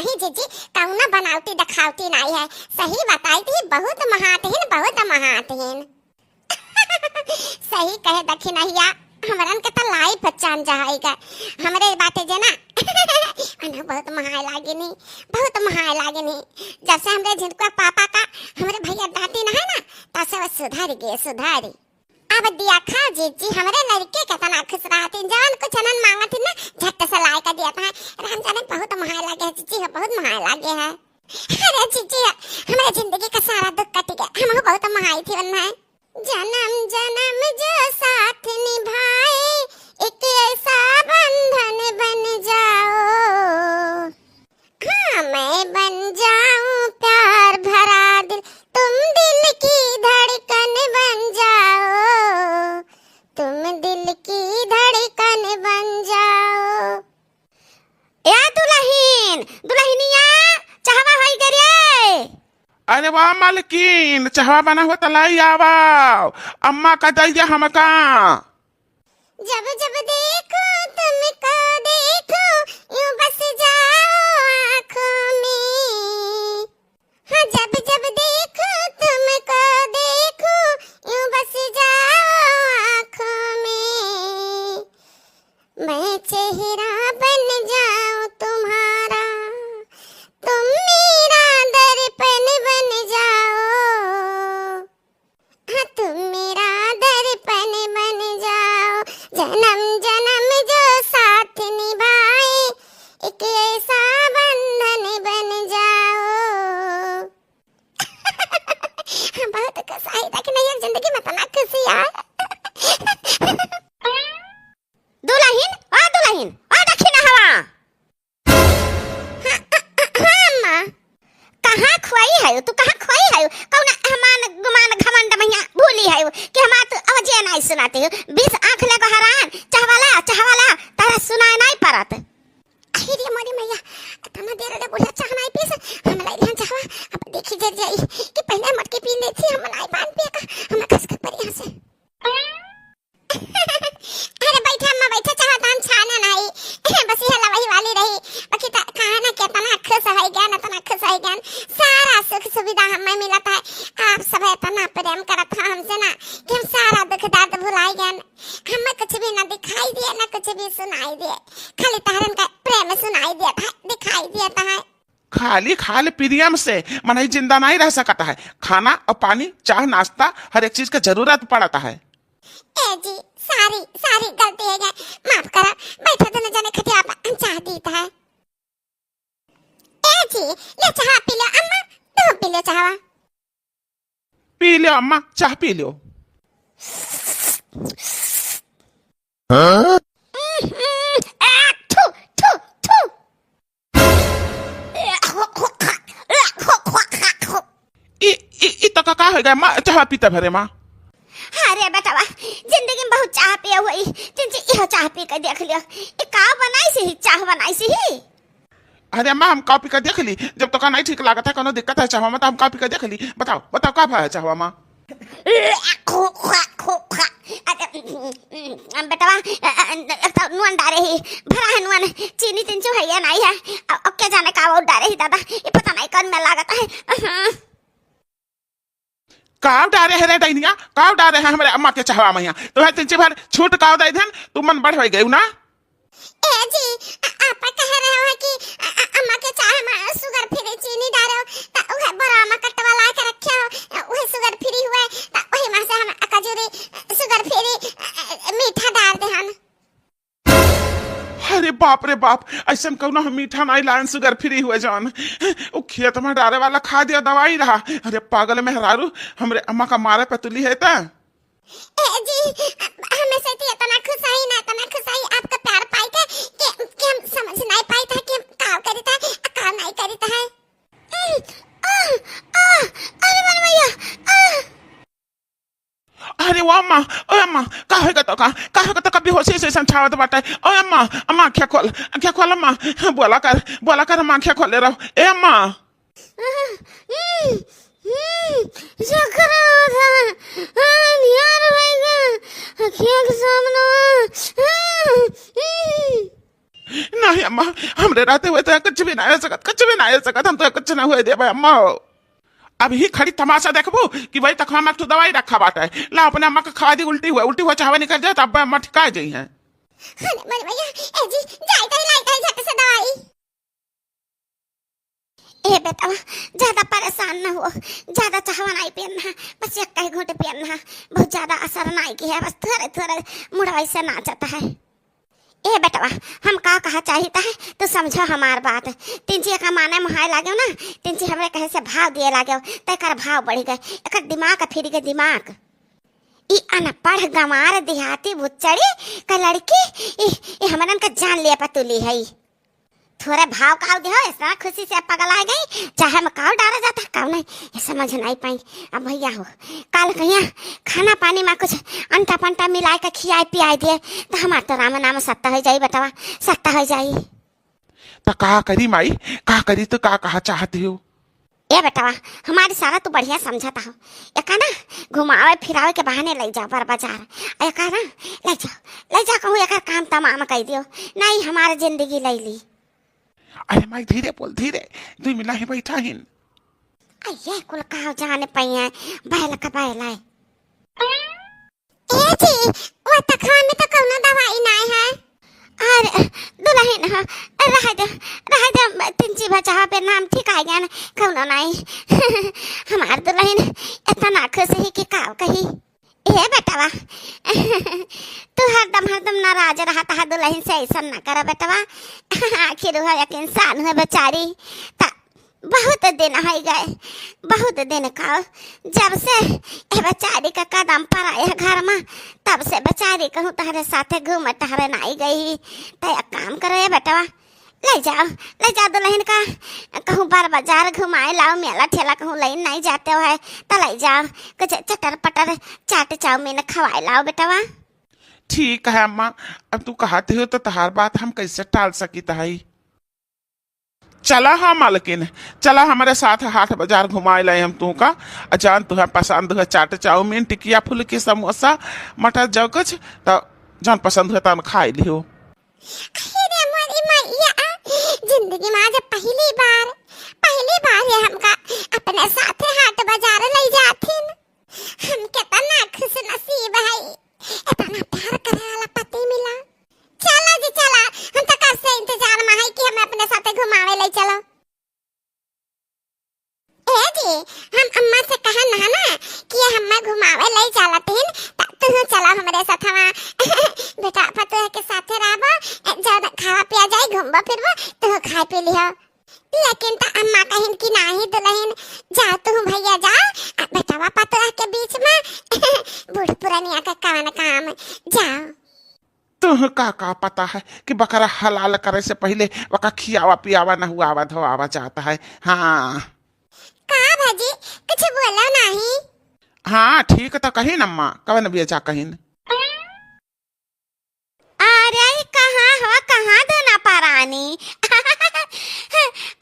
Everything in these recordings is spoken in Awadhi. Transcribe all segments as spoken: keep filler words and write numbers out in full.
झूठी जीजी, कउनो बनावटी देखावटी नाई है। सही बताइत ही, बहुत महात हिन, बहुत महात हिन। सही कहे दखिनहिया, हमरन के त life change होइ गए। हमरे बाटे जे ना, अना बहुत महाय लागिनी, बहुत महाय लागिनी। जब से हमरे झिनकुआ पापा का हमरे भइया डांटिन है ना, तब से वो सुधरि गए, सुधरि। अब दिया खा जीजी, हमरे लड़के केतना खुश रहतिन, जवन कुछ अनन मांगत हिन ना, झट से लाय के दियत है। राम जाने बहुत महाय लागे है जीजी, हो बहुत महाय लागे है। अरे जीजी, हमरे जिंदगी का सारा दुख कटि गया, हमहू बहुत महाई थी वन्ना है। जन्म जन्म जो साथ निभाए, एक ऐसा बंधन बन जाओ। हाँ, मैं बन जाऊं प्यार भरा दिल, तुम दिल की धड़कन बन जाओ, तुम दिल की धड़कन बन जाओ। ए दुलहिन, दुलहिनिया, चहवा होइ गे रे। अरे वाह मलकिन, चहवा बना हुआ त लाई आवा, अम्मा का दइ द्या हमका। जब जब देखूं तुमको देखूं, यूं बस जाओ आंखों में। हाँ, जब जब देखूं तुमको देखूं, यूं बस जाओ आंखों में। मैं चेहरा बन जाऊं तुम्हारा, तुम मेरा दर्पण बन जाओ। हाँ, तुम मेरा दर्पण बन जाओ, जन्म जन्म जो साथ निभाए, एक ऐसा बंधन बन जाओ। हाँ, बहुत खुश आई, लेकिन ये जिंदगी में इतना खुशी है। दुलहिन, ओ दुलहिन, ओ दखिनहवा। हाँ, हाँ, हाँ, अम्मा। कहाँ खोई है तू, कहाँ खोई है? कौन अहमान, गुमान, घमंड मइहाँ भूली है कि हमार तू आवाजे नाई सुनाती हो? बीस आँख ले बहरान, चहवा ला, चहवा ला, तारा सुनाई नाई परत। अरे रे मोरी मइया, इतना देर ले बुढ़िया चाह नाई पीस, हम लाई ध्यान चाहवा, अब देखी जर जाई कि पहले मटकी पी ले थी, हम नाई पान पिया का, हम खस कर परी यहाँ से। अरे बैठा अम्मा, बैठा, चाहत हम छाना नाई। बस ये लवही वाली रही। बाकी त, कहा ना कितना खुश होइ गया, इतना खुश होइ गया। सारा सुख सुविधा हमें मिलत है। आप सब इतना प्रेम करत हो हमसे ना कि हम सारा दुख दर्द भुलाइ गए। हमें कुछ भी ना दिखाई दिए, ना कुछ भी सुनाई दिए। खाली तहरन का प्रेम सुनाई दिया था, दिखाई दिया था। खाली खाल प्रेम से मनई जिंदा नाई रह सकत है। खाना और पानी, चाह, नाश्ता, हर एक चीज के जरूरत पड़त है। ए जी, सारी, सारी गलती है गए, माफ करा। बैठा दोनों जने खटिया पर, हम चाह दीत है। ए जी, ले चाह पी लो अम्मा, तू पी लो चाहवा। पी लो अम्मा, चाह पी लो। हाँ? ए, थू, थू, थू। ई, ई, ई तका का होइ गए? माँ, चाह पीते भरे माँ। अरे बेटवा, जिंदगी में बहुत चाह पिए हुई, तिनची इहो चाह पी के देख लियो। ई का बनाइस ही, चाह बनाइस ही। अरे माँ, हम का पी के देख ली, जब तोका नहीं ठीक लागत है, कोनो दिक्कत है चाहवा में, तो हम का पी के देख ली। बताओ, बताओ का भा है चाहवा में? खो, खा, खो, खा। अरे, बेटवा, एक तो नून डारे ही, भरा है नून, चीनी तिनचू है या नहीं है, अब, अब क्या जाने का वो डारे ही दादा, ये पता नहीं कौन में लागत है। काव डारे है रे डैनिया, काव डारे है हमरे अम्मा के चाहवा मइहाँ? तुम्हें तिनची भर छूट काव दे देन, तू मन बढ़ होइ गई ना? ए जी, आ, आप कह रहे हो कि, आ, आ, अम्मा के चाह में sugar free चीनी डारे हो, त उहे बड़ा अम्मा कटवा ला के रखे हो, उहे sugar free हुए, त वही में से हम खजूरी sugar free, आ, आ, मीठा डार दे हम। अरे बाप रे बाप, अइसन कउनो हम मीठा नाई लायन sugar free हुए जौन। उ खेत में डारे वाला खाद या दवाई रहा। अरे पागल मेहरारू, हमरे अम्मा का मारे पे तुली है त। ए जी, हमें से तो इतना खुश आई ना, इतना खुश आई आपका प्यार पाई के, कि, कि हम समझ नाई पाई था कि हम काव करी था, काव नाई करी था। उम, आह, आह, अरे मोर मैया, आह। अरे वाह अम्मा, ओ अम्मा, का होइगा तोका, का होइगा तोका, बेहोशी से ऐसन छावत बाटे। ओ अम्मा, अम्मा, आँखिया खोल, आँखिया खोल अम्मा, बोला कर, बोला कर अम्मा, आँखिया खोले रहो। ए अम्मा। हम्म, हम्म, चक्कर आवत है। हाँ, निहार भइगा। अखिया के सामने। हाँ, हम्म। नहीं अम्मा, हमरे रहते हुए तो कुछ भी ना हो सकत, कुछ भी ना हो सकत, हम तो कुछ ना हुए देबे अम्मा। अबही खड़ी तमाशा देखबू कि वही तक हम एक ठो दवाई रखा बाटे, ला अपने अम्मा के खवा दी, उल्टी हुए, उल्टी हुए चाहवा निकल जाए, तब अम्मा ठिका जाई हैं। अरे मोरे भैया, ए जी, जाई तो लाई तो झट से दवाई। ए बेटवा, ज्यादा परेशान न हो, ज्यादा चाहवा नाई पियन ना, बस एक ही घूंट पियन ना, बहुत ज्यादा असर नाई की है, बस थोड़े थोड़े मुड़वा से नाचत है। ए बेटवा, हम का कहा चाहित है, तू समझो हमार बात। तिनची का माने मोहाए लागेव ना, तिनची हमरे कहे से भाव दिए लागेव, त एकर भाव बढ़ी गए, एकर दिमाग फिर गए दिमाग। ई अनपढ़ गंवार देहाती बुच्चड़ी का लड़की, ई, ई हमरन का जान लिए पतुली है। थोरे भाव काव देहो, इतना खुशी से पगला गई, चाहे में काव डारा जाता, काव नहीं, ये समझ नहीं पाई। अब भैया हो, काल कहिया खाना पानी में कुछ अंटा पंटा मिलाए के खियाए पियाए दिए, तो हमार तो राम नाम सत्ता हो जाई बेटवा, सत्ता हो जाई। तो का करी माई, का करी, तो का कहा चाहती हो? ए बेटवा, हमारी सारा तू बढ़िया समझता हो। एका ना घुमावे फिरावे के बहाने लई जाओ बर बाजार। एका ना लई जाओ, लई जाओ कहूँ एकर काम तमाम कई दियो। नहीं हमारे जिंदगी लई ली। अरे माई धीरे बोल, धीरे। दुई मिला ही बैठा हिन। अये कुल काव जाने पइया, बैल का बैल है। ए जी, वो तखवा में तो कौनो दवाई नाय है। अरे, दुलहिन, हाँ, रह दे, रह दे, तिनची बचावा पे नाम ठीक आ गया ना, कौनो नाय। हमार दुलहिन इतना खुश है कि काव कही। ए बेटवा, तू हरदम, हरदम नाराज रहता है दुलहिन से, ऐसा ना करो बेटवा। आखिर वह एक इंसान है बेचारी, त बहुत दिन होइ गए, बहुत दिन का, जब से ए बेचारी का कदम पड़ा यह घर में, तब से बेचारी कहूँ तहरे साथे घूमे टहरे नाई गई। त एक काम करो ए बेटवा, ले जाओ, ले जाओ दुलहिन का कहूँ बार बाजार घुमाए लाओ, मेला ठेला कहूँ लई नाई जाते हो है, त ले जाओ कुछ चटर पटर चाट चाउमीन खवाए लाओ बेटवा। ठीक है अम्मा, अब तू कहती हो तो तहार बात हम कैसे टाल सकित है। चला हाँ मालकिन, चला हमरे साथ हाट बाजार घुमाए लाई हम तू का। आ जान तुहे पसंद हुए चाट चाउमीन, टिकिया फुल्की, समोसा, मटर जो कुछ, त जौन पसंद हुए तौन खाए लिहो। अरे मोरी मैया, जिंदगी में आज पहली बार, पहली बार ये हमका अपने साथे हाट बाजार लई जाथिन। हम केतना खुश नसीब हई, इतना प्यार करे वाला पति मिला। चला जी चला, हम तो कब से इंतजार में हई कि हमें अपने साथे घुमावे ले चलो। ए जी, हम अम्मा से कहन ह ना कि ये हमें घुमावे ले चलत हिन, त तू चला हमरे साथवा। बेटा पतोह के साथे रहबो, जौन खावा पिया जाई, घूमबो फिरबो, तू खाए पी लिहो। लेकिन त अम्मा कहिन कि नाही दुलहिन, जा तू भैया जा, आ बेटवा पतोह के बीच में बूढ़ पुरनिया का कवन काम, जाओ। तुह का, का पता है कि बकरा हलाल करे से पहिले ओका खियावा पियावा नहुआवा धोआवा जाता है। हाँ। का भजी, कुछ बोलो नाही। हाँ, ठीक तो कहिन अम्मा, कवन बेजा कहिन। अरे, ई कहाँ हो, कहाँ दूना परानी?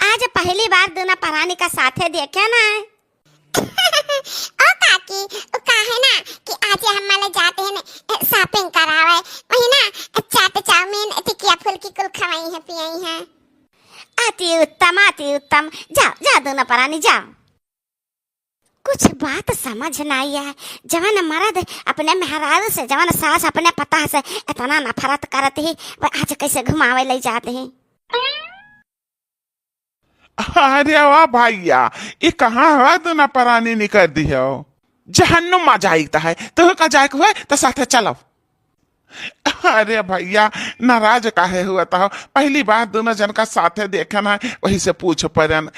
आज पहली बार दूना परानी का साथे देखे ना। ओ काकी, उ काहे ना कि आज हम माले जाते हैं न, shopping करावे, वही ना चाट चाउमीन टिकिया फुल्की कुल खवाई है पियाई है। अति उत्तम, अति उत्तम, जाओ, जाओ दूना परानी जाओ। कुछ बात समझ ना आई है, जवन मर्द अपने मेहरारू से, जवन सास अपने पतोह से इतना नफरत करत ही, वो आज कैसे घुमावे ले जात ही? अरे वाह भैया, ये कहाँ हवा दूना परानी निकर दिहो? जहन्नुम मा जाइत है, तुह का जाए के हुए तो साथे चलो। अरे भैया, नाराज काहे हुआ था? पहली बार दूना जन का साथे देखन है, वही से पूछ परन।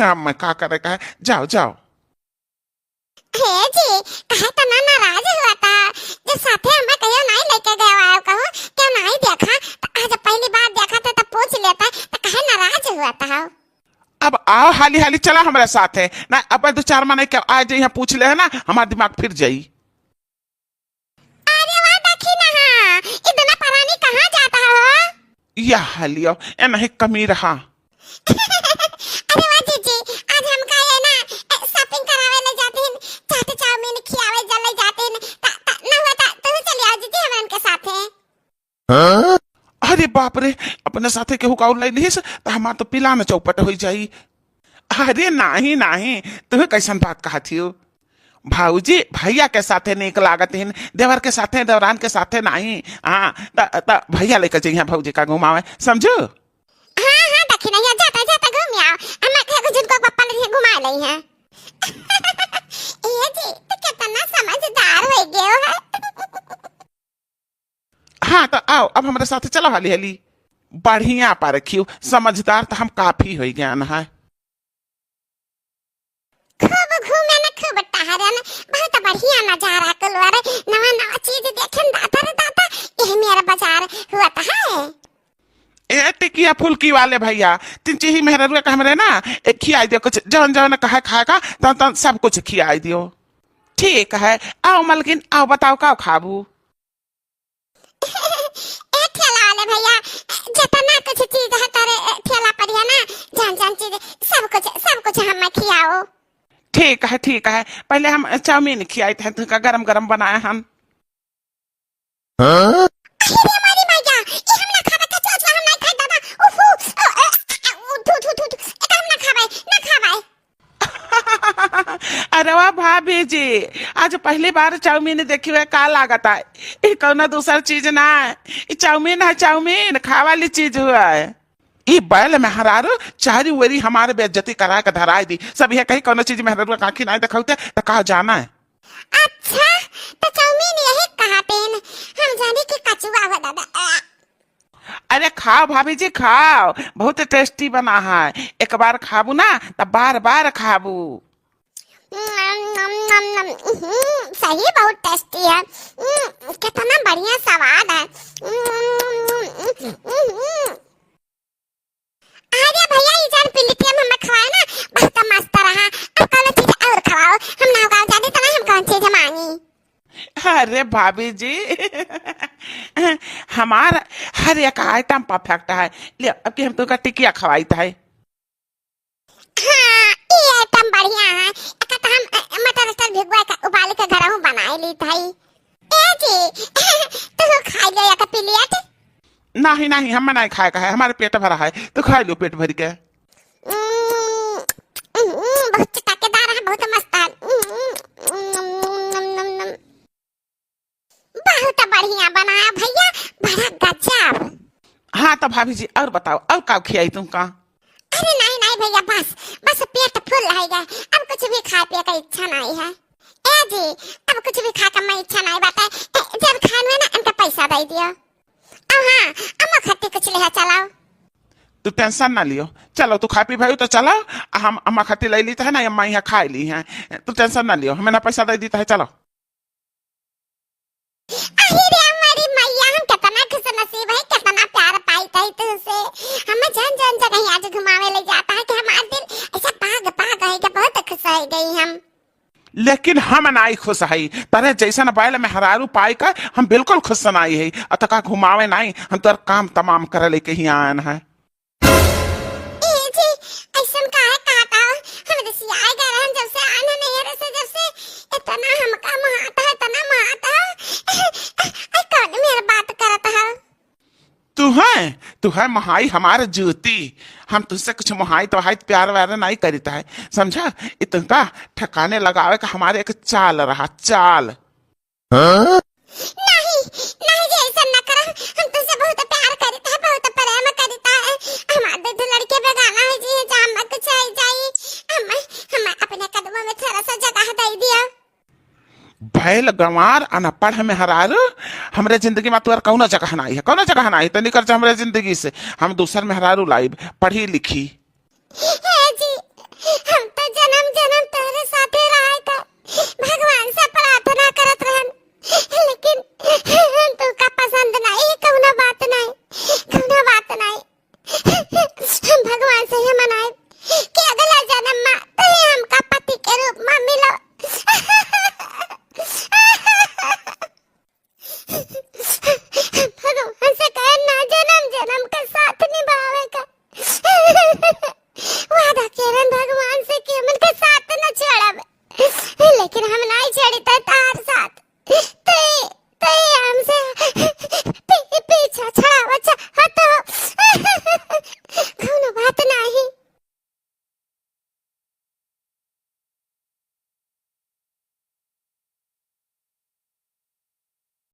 हम का करे का है? जाओ, जाओ। हे जी, काहे तना नाराज हुआ था? जे साथे हमें कहियो नाई लेके गए आयो कहूँ, क्यों नाई देखा? त आज पहली बार देखा था, त पूछ लेता, त काहे नाराज हुआ था? अब आओ हाली हाली चला हमरा साथे। ना, अब दो चार माने क्या आ जाई, यहाँ पूछ ले है ना, हमार दिमाग फिर जाई। अरे वाह, देखी ना, हाँ, ई दूना परानी कहाँ जाता हो? या हालियो, ए नहीं कमी रहा। अरे वाह जीजी, आज हमका ये ना, ए, shopping करावे ले जाते हैं, चाट चाउमीन खियावे जले जाते हैं, ता, ता, ना हुआ ता, तू चली आओ जीजी हमन के साथे। अरे बाप रे, अपने साथे केहू का और लइ लिहिस, त हमार तो पिलान चौपट होइ जाई। अरे नाही, नाही, तुहे कैसन बात कहत हियो? भौजी, भैया के साथे नीक लागत हिन, देवर के साथे, देवरान के साथे नाही। हाँ, त, त भैया लेके जइहें भौजी का घुमावे, समझू? हाँ, हाँ, दखिनैया, जाता, जाता घूम आओ। अम्मा के कुछ उनको पप्पा ले घुमा लइहें। ए जी, तू कितना समझदार होइ गयो है। हाँ, त आओ, अब हमरे साथे चलो हाली हाली। बढ़िया पारखियो, समझदार त हम काफी होइ गया न है। खूब घूमे न, खूब टहरे न, बहुत बढ़िया नजारा कुल बारे, नवा नवा चीज देखे न दादा रे दादा, यही मेरा बाजार हुआ त है। ए टिकिया फुल्की वाले भैया, तीन चीही मेहररुआ का हमरे ना, एक खियाई दियो कुछ, जौन जौन कहे खाए का, तौन तौन सब कुछ खियाई दियो। ठीक है, आओ मलकिन, आओ बताओ का खाबू? ए ठेला वाले भैया, जितना कुछ चीज है तोरे ठेला पर है ना, जौन जौन चीज, सब कुछ, सब कुछ हमें खियाओ। ठीक है, ठीक है, पहले हम चाउमीन खियाई थे, तुका गरम गरम बनाए हम। हाँ? अरे रे मारी मैया, ई हम ना खाबे, कचुआ, कचुआ हम ना खाई दादा। उफू, अ, अ, अ, उ, थू, थू, थू, थू, एका हम ना खाबे, ना खाबे। अरे वाह भाभी जी, आज पहली बार चाउमीन देखी हुए, का लागत है? ई कौनो दूसर चीज ना है, ई चाउमीन है, चाउमीन खाए वाली चीज हुआ है। ई बैल मेहरारू चारी ओरी हमार बेइज्जती करा के धराई दी। सब यह कही कौनो चीज मेहरारू का आँखी नाई देखाउते त का जाना है। अच्छा, त चाउमीन यही कहा पेन, हम जानी कि कचुआ हो दादा। आ। अरे खाओ भाभी जी खाओ, बहुत tasty बना है। एक बार खाबू ना त बार बार खाबू। नम, नम, नम, नम। हम्म, सही बहुत tasty है। हम्म, कितना बढ़िया स्वाद है। हम्म, हम्म, हम्म। अरे भैया, ई जौन पिलिटियम हमें खवाए ना, बहुत मस्त रहा। अब कौनो चीज और खवाओ, हम ना गाँव जाने तो नहीं हम कौन चीज मांगी। अरे भाभी जी, हमार हर एक item perfect है। ले, अब की हम तुमका टिकिया खवाइत है। हाँ, ई item बढ़िया है। एका तो हम, अ, मटर उटर भिगवा के उबाल के घरहू बनाए ली थई। ए जी, तू खा लो एक प्लेट। नहीं, नहीं, हमें नहीं खाए का है, हमारे पेट भरा है, तू खा लो पेट भर के। उम्म, उम्म, बहुत चटकेदार है, बहुत मस्त है। उम्म, उम्म, नम, नम, नम, नम। बहुत बढ़िया बनाया भैया, बड़ा गजब। हाँ तो भाभी जी, और बताओ, और का खियाई तुमका? अरे नहीं, नहीं भैया, बस, बस पेट full है गया, अब कुछ भी खाए पिए का इच्छा नहीं है। ए जी, अब कुछ भी खाए का मैं इच्छा नहीं बाटे। ए, जब खाए हुए ना, इनका पैसा दे दियो। अब हाँ, अम्मा खातिर कुछ लेहा चलाओ। तू tension ना लियो, चलो तू खा पी भाई तो चलो, हम अम्मा खातिर ले लीत है ना, अम्मा यहाँ खाए ली हैं, तू tension ना लियो, हमें ना पैसा दे दीत है, चलो। अरे रे हमारी मैया, हम कितना खुशनसीब है, कितना प्यार पाइत है तुमसे। हमें जौन जौन जगह आज घुमावे ले जाता है कि हमार दिल ऐसा बाग बाग है कि बहुत खुश हो गई हम। लेकिन हम नाई खुश हई, तरे जैसन बैल मेहरारू पाई का हम बिल्कुल खुश नाई हई। अतका घुमावे नाई, हम तोर काम तमाम करे लेके ही आयन है। ए जी, ऐसन काहे कहत हो? हम रिसियाए गए रहन जब से आन है नैहर से, जब से इतना हमका महात है, इतना महात है। ऐ कौन मेर बात करत हो? तू है, तू है महाई हमार जूती। हम तुझसे कुछ मोहाई तोहाई प्यार व्यार नाई करित है, समझा? ई तुमका ठिकाने लगावे का हमारे एक चाल रहा, चाल। हाँ? नहीं, नहीं जी, ऐसा ना करा। हम तुझसे बहुत प्यार करित है, बहुत प्रेम करित है। हमार दो लड़के बेगाना है जी, जान ना कुछ हो जाई। हम, हम अपने कदमों में थोड़ा सा जगह दे दियो। बैल गंवार अनपढ़ मेहरारू, हमरे जिंदगी में तोर कौनो जगह नाई है, कौनो जगह नाई है। तो निकर जा हमरे जिंदगी से, हम दूसर मेहरारू लाइब, पढ़ी लिखी। हे जी, हम तो जन्म जन्म तोहरे साथे रहे का भगवान से प्रार्थना करत रहन, लेकिन हम तुमका पसंद नहीं, कौनो बात नहीं, कौनो बात नहीं। हम भगवान से हम